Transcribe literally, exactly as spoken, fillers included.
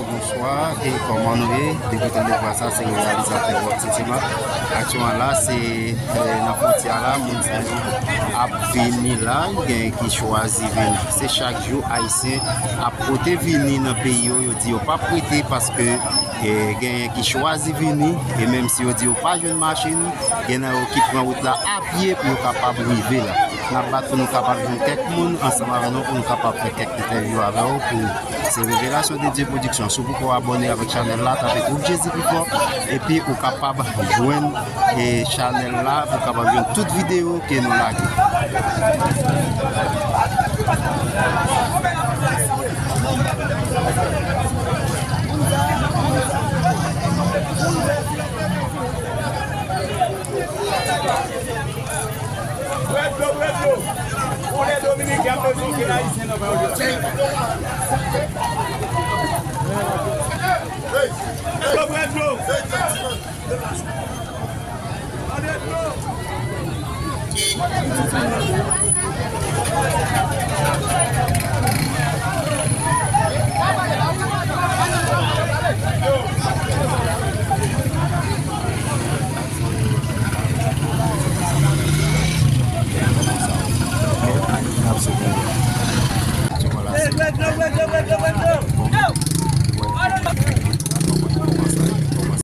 Bonswa, e kòman nou ye? Depi tande vwa sa, se reyalizatè Rock City Map. Aktyèlman la, se, eh, nan fwontyè la, moun sa yo ap vini la, genyen ki chwazi vini. Se chak jou Ayisyen ap pote vini nan peyi yo, yo di yo p ap rete paske, eh, genyen ki chwazi vini, e menm si yo di yo pa jwenn machin, gen nan yo ki pran wout la a pye pou yo kapab rive la. N ap bat pou nou kapab jwenn kèk moun ansanm avè nou pou nou kapab fè kèk entèvyou avè yo pou Se Revelasyon de Dye Pwodiksyon. Si w poko abòne avèk chanèl la, tape Gwoup Jezi Pi Fò, epi ou kapab jwenn, e, chanèl la, ou kapab jwenn tout videyo ke nou lage. Bwè dlo, bwè dlo. Pou lè Dominiken ap bezwen anpil Ayisyen nan bay yo dlo. Bwè dlo, bwè dlo. Mande dlo.